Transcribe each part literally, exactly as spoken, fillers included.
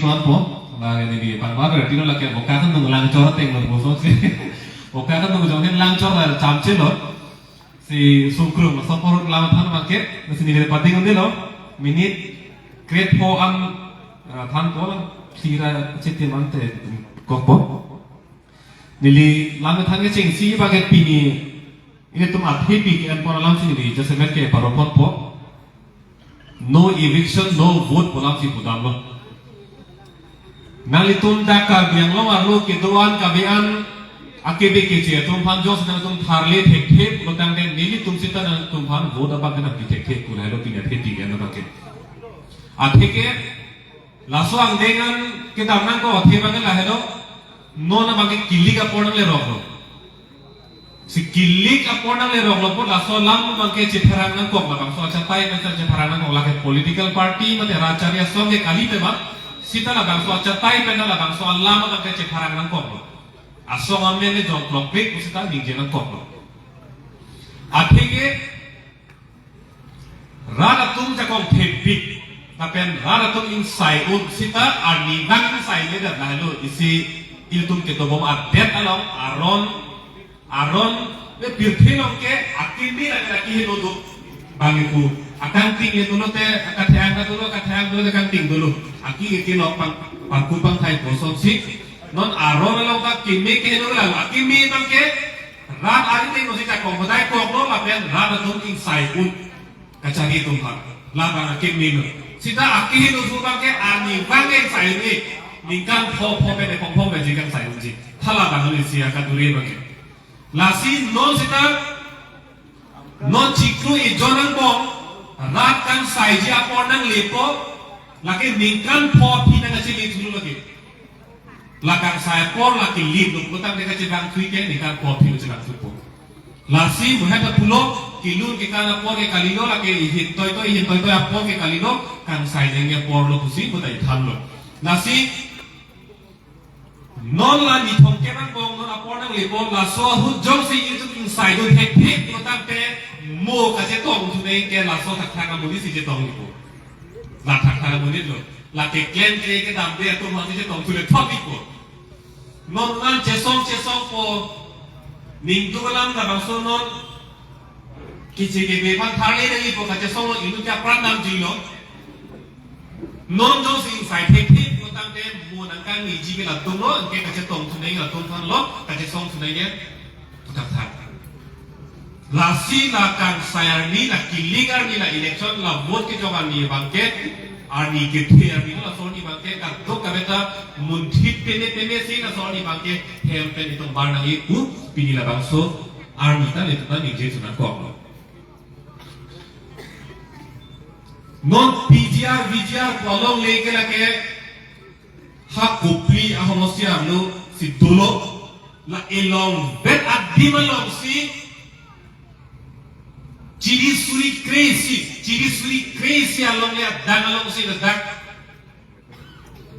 Ponpo, la neli pangbar tino lake boka kan nung langchor teng lo boso si. Boka kan nung jong hin langchor la chamche lo. Si sungkrung so porut lam than mangke, si neli pading undi lo. Minute create po am, ah, than po la, sira chete mante kokpo. Neli lam than ke chengsi bage pini, ilitum athepi ke-en pon alam si neli jasemet ke paro ponpo. No eviction, no vote pu alam si pudamlo. Nanglitum dak Karbi Anglong arlo kedo-an kabe-an akebe keche atum aphan jongsi nangtum tharle thekthe pulotangte nelitum sita nangtum aphan vote abang nangpi thekthe pu lahelo pini athepi ke-en abang ke. Atheke laso angdeng an kedam nangkok athe abang lahelo, non abang ke kilik apor nangleroklo. Si kilik apor nangleroklo pu laso alam abang ke chepherang nangkok, labangso achatai pen chepherang nangkok, lake political party mate rachari asong ke kali tema, sita labangso achatai pen labangso alam abang ke chepherang nangkoklo. Asong amen le jongklokpik sita ningje nangkoklo. Atheke rat atum jakong thepik, lapen rat atum ingsai un sita arnivang ingsai le dat lahelo isi ilitum ketobom adet along aron, aron le pirthe along ke akimi lake akeheno do bang ipu. Akangting le dolo te, akatheang ta dolo, akatheang dolo te kangting dolo. Aki ke kelok pang, pangku pangthai kosonsi. Non aron along ta kimi keheno lang, akimi abang ke rat ari te kosi jakong bodai koklo lapen rat atum ingsai un kachari atum aphan. Labang akimi lo. Sita akeheno su abang ke arnivang ke ingsai un-e. Ningkan pho pho pen epong phong pen ji kangsai unji. Thala abang le isi akadure abang ke. Lasi non sita non chiklo ejon angbong rat kangsaiji apor nanglepo, lake ningkan pho aphi nangkachele thulo lake. La kangsai apor lake lim lo putangte kachevangthui ke ningkan pho aphi lo chevangthupo. Lasi muhet ta pulo, kelun kekan apor ke kalilo, lake ihin toitoi, ihin toitoi apor ke kalilo, kangsai nangji apor lo pusi puta ithanlo. Lasi non la ni thomkep angbong non apor nanglepo, laso ahut jongsi itum ingsai dun hekphek putangte mo kachetongthu nangji ke laso thakthak amonit si chetongthupo. La thakthak amonit lo. Lake klem ke kedamde atum aphan si chetongthu le thot ikpo. Non nang chesong chesongpo. Ningduk alam labangso non kiche kebe aphan tharle nangjipo, kachesong lo, inut ke apran damjilo. Non jongsi ingsai thekthe putangte mo nangkangniji ke latum lo, anke kachetongthu nangji latum aphan lo, kachesongthu nangji thakthak. Lasi la kangsai arni, la kilik arni, la election, la vote kejok arni abang ke, arni kethe arni, laso arni abang ke kadokave ta munthit peme peme si laso arni abang ke hem pen itum bar nangji pu pini labangso arni ta nelitum ta ningje thu nangkoklo. Non P G R, V G R pu alongle ke lake ha Kopili ahomosti arlo si dolo, la elong vet adim alongsi chiri suri kre-isi, chiri suri kre-isi alongle adang alongsi ladak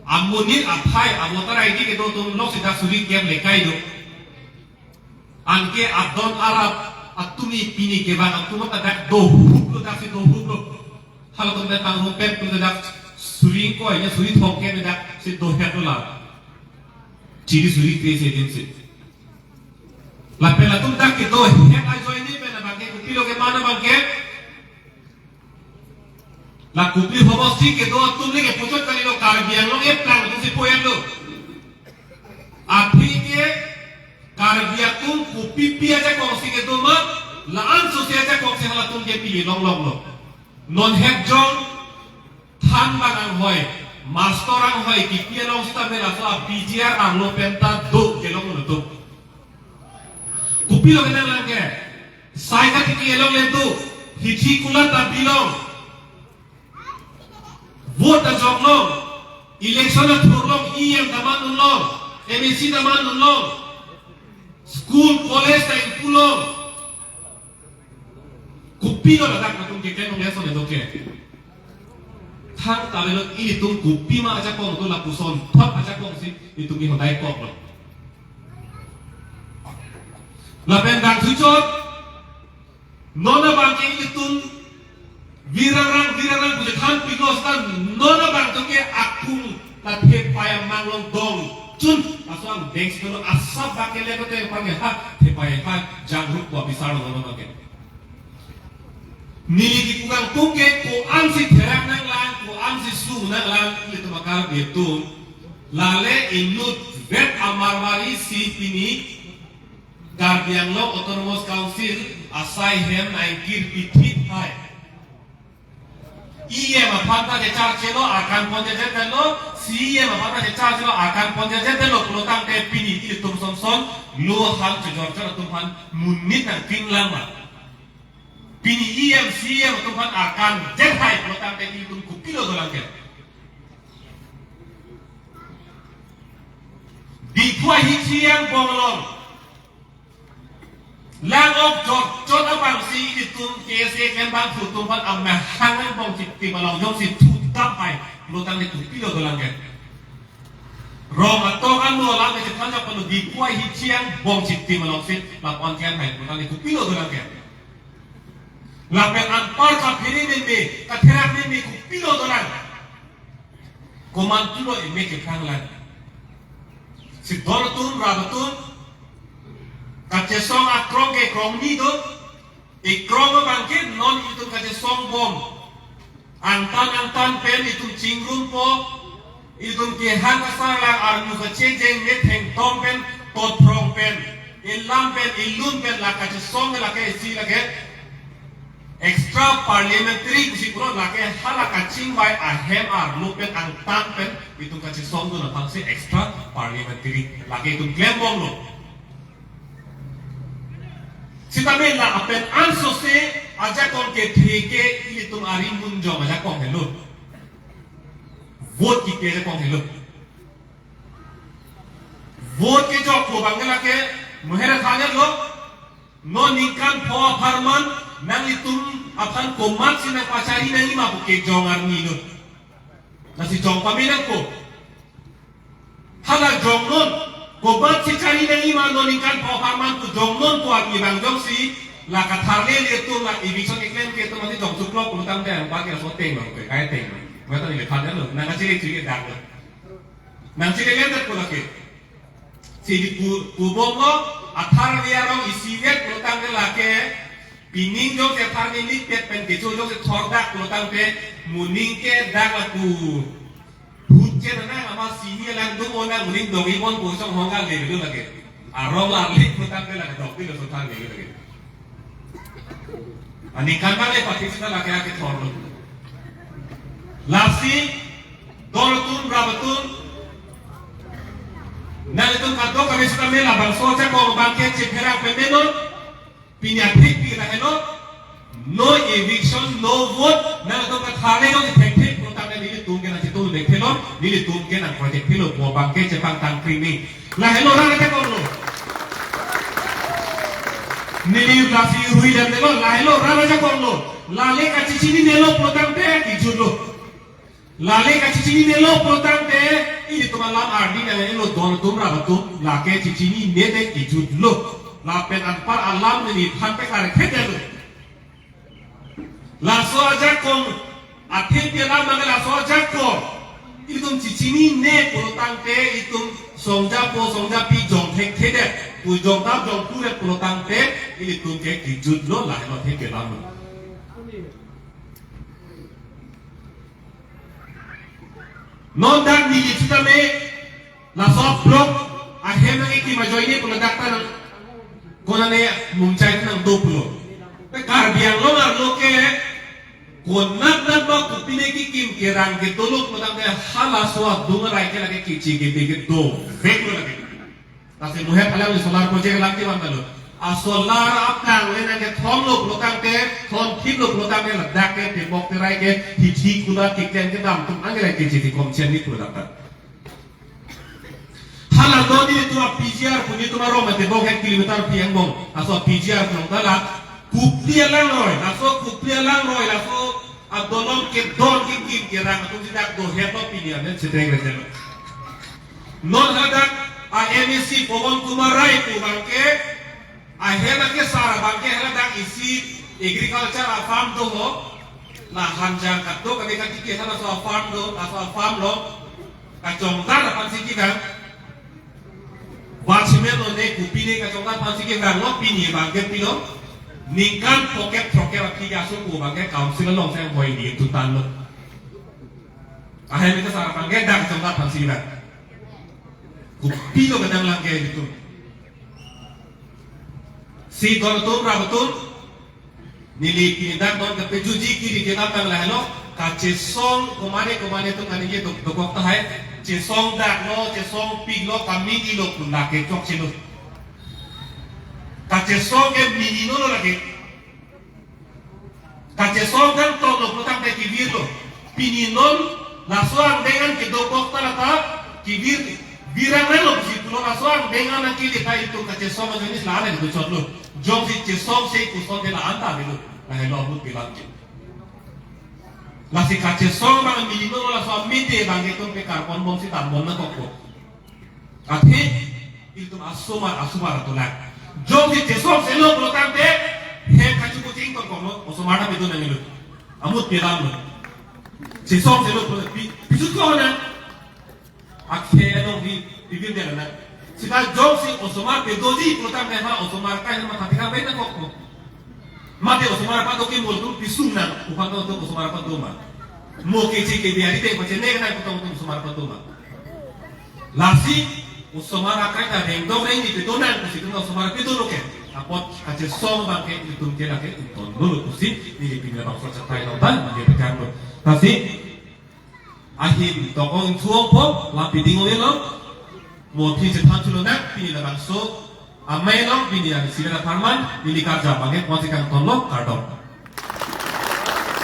amonit athai a-voter I D kedo atum alongsi dak suri kep lekai do. Anke adon arap atum, pini kevang atum ta dak dohup lo, dak si dohup lo. Halatum dak tang rumpet tu dak suri ingkoi ya suri thomkep dak si dohet lo la. Chiri suri kre-isi adim si. Lapen latum dak kedohet ajoine pen abang ke kopilo ke mana abang ke. La Kopili homosti kedo atum le ke puchot kalilo, Karbi Anglong eplang atum si poyam do. Atheke Karbi atum kopipi ajakong si kedo ma, la-an sosi ajakong si halatum ke pili longlong lo. Non het jong thanbang anghoi, mastor anghoi kipi along sita mela so a P G R arlo pen ta do kelong lo do. Kopilo kenang lang ke. Sai katiki along le do, hithi kulat ta bilong. Vote ta jok long, election ta thur long, E M ta man un long, M A C ta man un long, school, college ta ingpu long. Kopilo ladak atum ke kelong le so le do ke. Thangta avelo, ilitum kopima ajakong do lapuson thot ajakong si itum ke hodai kok lo. Lapen dak thuchot, non abang ke ilitum virarang virarang pu chethan pinos ta non abang to ke akung Ta thepai amang along dong chun aswang deng silo asap bak kele kote pangke ha thepai ha jangrup ko bisar lo lo ke. Neli kepu kangtung ke ko-ansi therak nanglang, ko-ansi su nanglang, ilitum akar betum. Lale inutvet amarwari si pini Karbi Anglong Autonomous Council asai hem nangkir pithit hai. E M aphan ta kecharchelo, Arkan pon jajetlo, C E M aphan ta kecharchelo, Arkan pon jajetlo, pulotangte pini ilitum sonson, lo hang chojor char atum aphan monit nangpinlang ma. Pini E M, C E M atum aphan Arkan jet hai, pulotangte ilitum kopilo dolang ke. Diphu ahithi angbong along lang-ok jot jot abangsi ilitum K S A klembangphu atum aphan amahang angbong chiptim along jongsi thutap hai, pulotangte kopilo dolang ke. Rong atok ano alam ke chethan jak pano Diphu ahithi angbong chiptim alongsi lapu-an klem hai, pulotangte kopilo dolang ke. Lapen anpar kaphere meme, katherak meme kopilo dolang. Komantulo eme kephrang lang. Si don atum, rap atum, kachesong akrong ke krongni do, ekrong abangke non itum kachesong bom. Angtan angtan pen itum chingrumpo, itum kehang kasar lang armu kachejeng ne thengtong pen, totphrong pen, elam pen, elun pen, la kachesong ke lake isi lake extra parliamentary pusi pulo lake hala kachingvai ahem arlo pen angtan pen itum kachesong dun aphansi extra parliamentary lake itum klem bomlo. Sitame la apen ansose ajakong kethe ke ilitum ari munjong ajakong helo. Vote kipi ajakong helo. Vote kejokpo abangke lake muhera thanger lo. Non ningkan pho apharman nanglitum aphan komatsi nangpachari nangji ma pu kejong arni lo. Lasi jong pame nangpo. Hala jongnon, komatsi chari nangji ma non ningkan pho apharman pu jongnon pu arni abang jongsi la katharlele atum, la eviction keklem ke atum mati jong suklok pulotangte anpar ke aso teng lo, ke kai teng lo. Mata ni le phan lo, nangkachiri chiri dak lo. Nangchiri le dak pu lake. Si di pu, pu bomlo, athar ni arong isivet pulotangte lake, pining jongsi athar ni likpet pen kecho jongsi thordak pulotangte, moning ke dak lapu. Phut ke nana ama sini lang dum ona moning dong ibon bosong hongga le dum lake. Arong la lik pulotangte lake dok pilo so thang le lake. Aningkan bang le pathik sita lake ake thorlo. Lasi, don atum, rap atum, nanglitum kadokave sitame labangso ajakong abangke chepherang pemenon, pini athik pi lahelo, no eviction, no vote, nanglitum katharle jongsi thekthelo, pulotangte nelitum ke nangchitu thekthelo, nelitum ke nang project thelo, pu abangke chepangtang krimi. Lahelo rat ajakong lo. Neli lasi rui damdelo, lahelo rat ajakong lo. Lale kachechinine lo pulotangte kejut lo. Lale kachechinine lo pulotangte, ilitum alam ardi nang lo don atum rap atum, lake chechinine te kejut lo. Lapen anpar alam neliphan pe karekhet lo. Laso ajakong, athepi alam nang laso ajakong. Itum chechinine pulotangte itum songjapo songjapi jong thekthedet. Pu jongtap jongpudet pulotangte ilitum ke kejut lo, lahelo athepi alam lo. Non dak neli sitame laso block ahem nangkekim ajoine pu ladak ta nang konane mungchai nangdo pulo. Pe Karbi Anglong arlo ke konat nat ba kopine kekim kerang kedo lo pulotangte halaso adung arai ke lake keche kebe kedovek lo lake. Lasi muhet alam ni solar project alam kevan lo. A solar aplang le nangkethom lo pulotangte, thom thip lo pulotangte ladak ke tebok terai ke hithi kulat keklem kedam atum angke lake keche kekom chen ni pulotangte. Hala do nelitum a P G R pu nelitum arong mate bok het kilometer pi angbong. Laso a P G R along ta la Kupli alangroi, laso Kupli alangroi, laso adolong kedon kekim kerang atum si dak do het lo pini amen sedeng rejelo. Non hadak a M A C Pawan Kumar Rai pu abangke, ahem akesar abangke haladak isi agriculture a farm do ho, la hanjang kadokave katiki halaso a farm do, laso a farm lo. Kachongdar aphansi kevang. Watchman lo ne kopi ne kachongdar aphansi kevanglo, pini abangke pilo. Ningkan phokep throkkep aphi ke asopo abangke council alongsi anghoi di tutan lo. Ahem ita sar aphanke dak kachongdar aphansi kevang. Kopilo kadang lang ke itu. Si don atum, rap atum, neli pini dak don kapejuji kiri kedam tang lahelo, kachesong komane komane atum kaningje dok-, dokok tahai, chesong daklo, chesongpiklo, kaminilo pu lake chokchelo. Kachesong ke minino lo lake. Kachesong kan toklo pulotangte kevirlo. Pini non laso angdeng an kedokok ta lata kevir, virang relo pusi pulo, laso angdeng an nangkele ta itum kachesong ajoine la-an kedochotlo. Jongsi chesongse pu asonte la-an ta avelo. Lahelo ahut pelang ke. Lasi kachesong abang minino lo, laso amide abang itum pekarpon bomsi dambom nangkokpo. Athe ilitum asomar asomar atolang. Jongsi chesongse lo pulotangte, hem kachukuching tongkoklo, osomar ta pedo nanglo. Ahut pelanglo. Chesongse lo pulo, pi, pisut ko na. Akhei along di, bibir dia na. Sita jongsi osomar pedoji pulotangte ha, osomar kai ma katika bai nangkokpo. Mate osomar aphan do ke mol tum pisung nang, uphan do osomar aphan do ma. Mo keche kebi ari te pachene nang kutong tum osomar aphan do ma. Lasi osomar akai ta rengdok rengni pedo nang pusi tum osomar pedo lo ke. Apot kachesong abangke itum ke lake itum dolo pusi neli pini labangso chatai lo ban neli pekan lo. Lasi ahin tokong suong po, lapi ding ong lo, mo phi chethan chulo nang, pini labangso amei lo, pini yang sila parman, pini karja abangke pon si kangton lo, kardom.